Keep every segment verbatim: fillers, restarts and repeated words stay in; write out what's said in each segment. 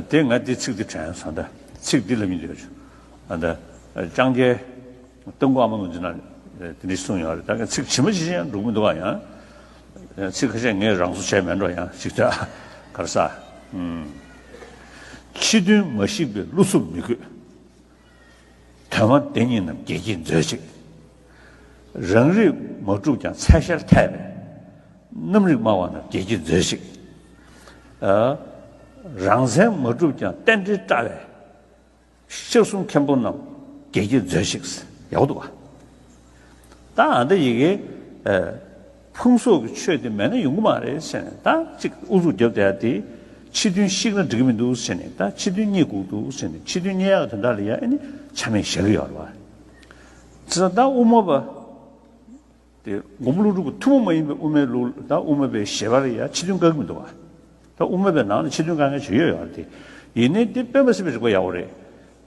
དེ་ང་དེ་ཚིག་དེ་དྲན་སོང་ད། ཚིག་འདི་ལབ་ཀྱི་འདུག་ཨ་ད་ལྕང་སྐྱའི་སྟོན་ཁོག་ཨ་མ་ངོས་འཛིན་ན་དེ་འདྲ་གསུངས་ཡོད་རེད། ད་ཚིག་ཇི་མ་ཇི་བཞིན་ཡང་འགྲོ་གི་མི་འདུག་ཨ། ཡང་ཚིག་ཁ་ཤས་ངས་རང་བཟོ་བྱས་མེད་འགྲོ། ཡང་ཅིག་ད་ག་རེ་ཟ། ཕྱི་དོན་མ་ཤེས་པའི་བློ་སུ་མི་དགོས། དོན་མ་དེ་ཉིད་རྣམས་བརྒྱད་ཀྱིས་མཛོད་ཅིག། རང་རིག་མ་གྲུབ་ཀྱང་ཚད་གཞིར་ཐལ་བས། རྣམ་རིག་སྨྲ་བ་རྣམས་བརྒྱད་ཀྱིས་མཛོད་ཅིག། ཨ། རང་མཚན་མ་གྲུབ་ཀྱང་རྟེན་འབྲེལ་བཀྲ་བས། སྐྱབས་གསུམ་མཁན་པོ་རྣམས་བརྒྱད་ཀྱིས་མཛོད་ཅིག། ཡག་པོ་འདུག་ག། ད་ཨ་འདི་ཡི་གེ་ཨ། ཕུང་སོགས་ཀྱི་ཆོས་དེ་མེད་ན་ཡོང་གི་མ་རེད་ཟེར་ནས། ད་ཅིག་ཨུ་ཚུགས་རྒྱབ་བསྡད་ཡ་དེ། ཕྱི་དོན་ཤེས་ན་འགྲིག་གི་མི་འདུག་ཟེར་ནས། ད་ཕྱི་དོན་རྙེད་དགོས་འདུག་ཟེར་ནས། ཕྱི་དོན་རྙེད་ཡག་དོན་དག་ལ་ཡ་ཨ་ནི་ཆ་མེད་བཞག་གི་ཡོད་རེད་བ། ཙི་ད་དབུ་མ་པ་དེ་མགོན་པོ་ཀླུ་སྒྲུབ་ཀྱི་ཐུན་མོང་མ་ཡིན་པའི་དབུ་མའི་ལུགས། ད་དབུ་མ་པའི་བཞེད་པ་ལ་ཡ་ཕྱི་དོན་དགག་གི་མི་འདུག་བ། ད་དབུ་མ་པའི་ནང་ནས་ཕྱི་དོན་དཀའ་ངལ་ཅིག་ཡོད་ཡོད་རེད་དེ། ཡིན་ནའི་དེ་དཔེ་མ་སྲིད་པའི་རིག་པ་ཡག་པོ་རེད།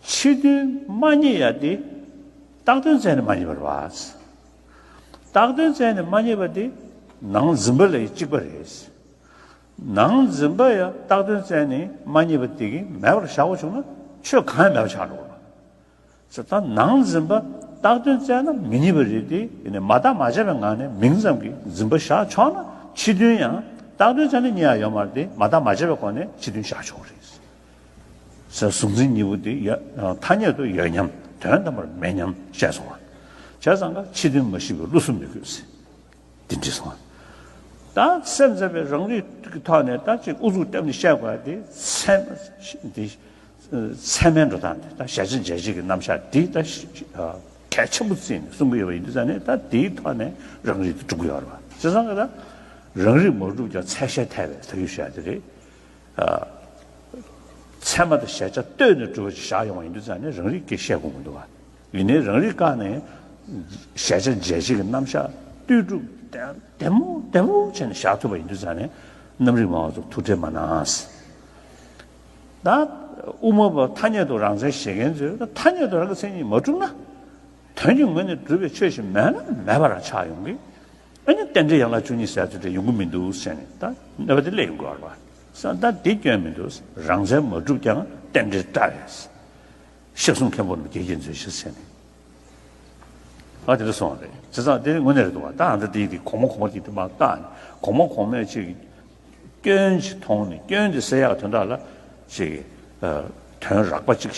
ཕྱི་དོན་མ་རྙེད་ཡ་དེ་བཏགས་དོན་བཙལ་ནས་མ་རྙེད་པ་རེད་བ། བཏགས་དོན་བཙལ་ནས་མ་རྙེད་པ་དེ་ནང་འཛིན་པ་ལ་གཅིག་པ་རེད། ནང་འཛིན་པ་ཡང་བཏགས་དོན་བཙལ་ནས་མ་རྙེད་པ་དེ་གིས་མེད་པར་བཞག་པ་བྱུང་ན་ཆོས་གང་ཡང་མེད་པ་ཆགས་འགྲོ་བ། ད་ནང་འཛིན་པ་བཏགས་དོན་བཙལ་ན་མི་རྙེད་པ་རེད་དེ། ཡིན་ནའི་མ་བརྟགས་མ་དཔྱད་པའི་ངང་ནས་མིང་ཙམ་གྱི་འཛིན་པ་བཞག་ཆོག་ན་ཕྱི་དོན་ཡང་བཏགས་དོན་བཙལ་ན་རྙེད་ཡ་ཡོད་མ་རེད་དེ། མ་བརྟགས་མ་དཔྱད་པའི་སྒོ་ནས་ཕྱི་དོན་བཞག་ཆོག་རེད། ཟེར། གཟུང་འཛིན་གཉིས་པོ་དེ་ཡོད། ཐ་སྙད་དུ་ཡོད་མཉམ། དོན་དམ་པར་མེད་མཉམ་བཤད་སོང་བ། བྱས་ཙང་ཀ་ཕྱི་དོན་མ་ཤེས་པའི་བློ་སུ་མི་དགོས་ཟེར། དེ་འདྲ་སོང་བ། ད་སེམས་ཙམ་པའི་རང་རིག་གི་ཐོག་ནས་ད་ཅིག་ཨུ་ཚུགས་བཏབ་ནས་བཤད་དགོས་དེ་ཚད་དེ། ཚད་མའི་འགྲོ་སྟངས་དེ། ད་གཞལ་བྱ་འཇལ་བྱེད་ཀྱི་རྣམ་གཞག་འདི་ད་གལ་ཆེན་པོ་བརྩིས་ནས་གསུང་གི་ཡོད་པ་ཡིན་དུས་ཙང་ནས། ད་དེའི་ཐོག་ནས་རང་རིག་དེ་སྒྲུབ་ཀྱི་ཡོད་རེད་བ། བྱས་ཙང་ཀ་ད་རང་རིག་མ་གྲུབ་ཀྱང་ཚད་གཞིར་ཐལ་བས་ད་གིན་བཤད་དེ་རེད། ཚད་མ་དང་གཞལ་བྱ་ལྟོས་ནས་གྲུབ་པ་ཅིག་བཞག་ཡོང་བ་ཡིན་དུས་ཙང་ནས་རང་རིག་གིས་བཤད་དགོས་མི་འདུག་བ། ཡིན་ནའི་རང་རིག་བཀག་ནས་གཞལ་བྱ་འཇལ་བྱེད་ཀྱི་རྣམ་གཞག་ལྟོས་གྲུབ་བདེ་བདེ་མོ་བདེ་མོ་བྱས་ནས་བཞག་ཐུབ་པ་ཡིན་དུས་ཙང་ནས་རྣམ་རིག་སྨྲ་བ་ཚོར་ཐུགས་ཁྲལ་མ་གནང་། ད་དབུ་མ་པ་ཐ་སྙད་དུ་རང་མཚན་བཞེད་མཁན་ཚོས་ད་ཐ་སྙད་དུ་རང་གི་མཚན་ཉིད་མ་གྲུབ་ན། དོན་གྱི་ངོས་ནས་གྲུབ་པའི་ཆོས་ཤིག་མེད་ན་མེད་པ་རང་ཆགས་ཡོང་གི། ཨ་ནི་རྟེན་འབྲེལ་ཡན་ལག་བཅུ་གཉིས་ཟེར་ཚུལ་དེ་ཡོང་གི་མི་འདུག་ཟེར་ནས་ད་གནོད་པ་དེ་སླེབས་ཡོང་གི་ཡོད་རེད་བ། ས་ད་འདི་སྐྱོན་མི་འདུག། རང་མཚན་མ་གྲུབ་ཀྱང་རྟེན་འབྲེལ་བཀྲ་བས། སྐྱབས་གསུམ་མཁན་པོ་རྣམས་བརྒྱད་ཀྱིས་མཛོད་ཅིག་ཟེར་ནས། ཨ་དེ་འདྲ་སོང་བ་རེད། བྱས་ཙང་དེ་ནི་དངོས་གནས་རེད་འདུག་བ། ད་ཨ་ད་དེ་དེ་གོང་མ་གོང་མ་དེ་དེ་མར་བཀག་ནས། གོང་མ་གོང་མས་ཅིག་སྐྱོན་ཅིག་མཐོང་ནས་སྐྱོན་དེ་སེལ་ཡག་དོན་དག་ལ་ཅིག་ཨ་དོན་རགས་པ་ཅིག་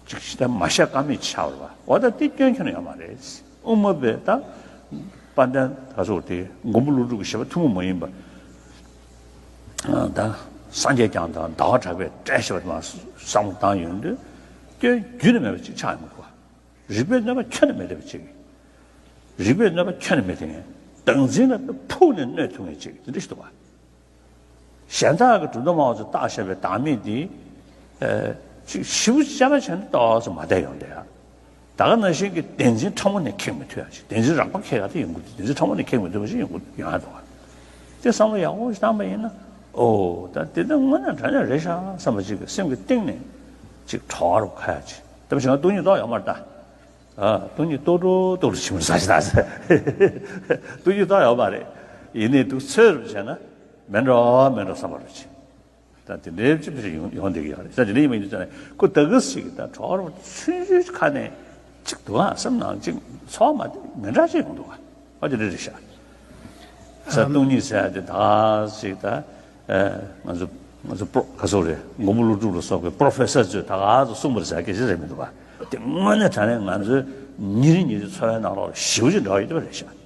ཅིག་ཞིག་ད་མ་བཤད་ཀ་མེད་ཆགས་པ་རེད་བ། འོ་ད་དེ་སྐྱོན་ཁྱོན་ནས་ཡོད་མ་རེད། དབུ་མ་པས་ད་དཔལ་ལྡན་ད་ཚོ་དེ་མགོན་པོ་ཀླུ་སྒྲུབ་ཀྱི་བཞེད་པ་ཐུན་མོང་མ་ཡིན་པ། ད་སངས་རྒྱས་བསྐྱངས་དང་ཟླ་བ་གྲགས་པས་བཀྲལ་བཞག་པ་དེ་མར་བསམ་བློ་བཏང་ཡོང་དུས་སྐྱོན་རྒྱུན་ནས་མེད་པ་ཅིག་ཆགས་ཡོང་གི་འདུག་བ། རིགས་པས་གནོད་པ་ཁྱོན་ནས་མི་ཐེབས་པ་ཅིག། རིགས་པས་གནོད་པ་ཁྱོན་ནས་མི་ཐེབས་མཁན། བདག་འཛིན་ལ་ཕུག་ནས་གནོད་ཐུབ་མཁན་ཅིག་དེ་འདྲ་ཞིག་འདུག་བ། གཞན་དག་གིས་གྲུབ་མཐའ་སྨྲ་བ་ཚོས་བཏགས་བཞག་པའི་བདག་མེད་འདི། ཨ་ཅིག་ཞིབ་དཔྱད་པ་བྱས་ན་ཏོག་ཙམ་མ་བསྡད་ཡོང་བསྡད་ཡ། ད་ག་ནང་བཞིན་གྱི་བདེན་འཛིན་ཕྲ་མོ་ནས་ཁེགས་མི་ཐུབ་ཡ་ཅིག། བདེན་འཛིན་རགས་པ་ཁེགས་ཡ་དེ་ཡོང་གི་འདུག། བདེན་འཛིན་ཕྲ་མོ་ནས་ཁེགས་མི་ཐུབ་པ་ཞིག་ཡོང་གི་ཡོང་ཡ་འདུག་བ། དེ་བསམ་བློ་ཡག་པོ་ཞིག་བཏང་པ་ཡིན་ན། ཨོ་ད་དེ་ད་དངོས་གནས་དྲང་གནས་རེད་ཤག་བསམ་པ་ཅིག་གི་སེམས་ཀྱི་གཏིང་ནས་ཅིག་གྲོགས་རུ་ཁ་ཡ་ཅིག། དེ་བཞིན་སྟོང་ཉིད་རྟོགས་ཡོད་མ་རེད་ད། ཨ་སྟོང་ཉིད་རྟོགས་འགྲོ་རྟོགས་འགྲོ་ཕྱི་མར་ཟ་ཞིག་ད་ཟེར། སྟོང་ཉིད་རྟོགས་ཡོད་མ་རེད། ཡིན་ནའི་འདུག་ཚོད་རུ་བྱས་ན་མེད་འགྲོ་མེད་འགྲོ་བསམ་པ་རུ་ཅིག། ད་དེ་འདྲའི་ཅིག་ཡོང་ཡོང་བསྡད་ཀྱི་ཡོད་རེད། ད་དེ་འདྲ་ཡིན་པ་ཡིན་དུས་ཙང་ནས་ཁོ་ད་གི་ཞིག་ད་གྲོགས་རུ་ཆུང་ཆུང་ཁ་ནས་ཅིག་འདུག་ཨ་བསམ་ནའང་ཅིག་ཚོར་བ་མ་དེ་མི་འདྲ་ཅིག་ཡོང་འདུག་ཨ། ཨ་དེ་འདྲ་རེད་ཤག། ས་སྟོང་ཉིད་ཟེར་ཡ་དེ་ད་ཞིག་ད། ཨ་ང་ཚོ་ང་ཚོ་པྲོ་ག་སོག་རེད། མགོན་པོ་ཀླུ་སྒྲུབ་ལ་སོགས་པའི་པྲོ་ཕེ་སར་ཚོས་ད་ག་ཚོད་གསུངས་པ་རེད་ཟེར་སྐད་ཆ་རེད་མི་འདུག་བ། དེ་དངོས་གནས་དྲང་གནས་ང་ཚོའི་ཉིན་རེ་ཉིན་རེའི་འཚོ་བའི་ནང་ལོགས་ལ་ཞེ་པོ་ཅིག་འབྲེལ་བ་ཡོད་པ་རེད་ཤག།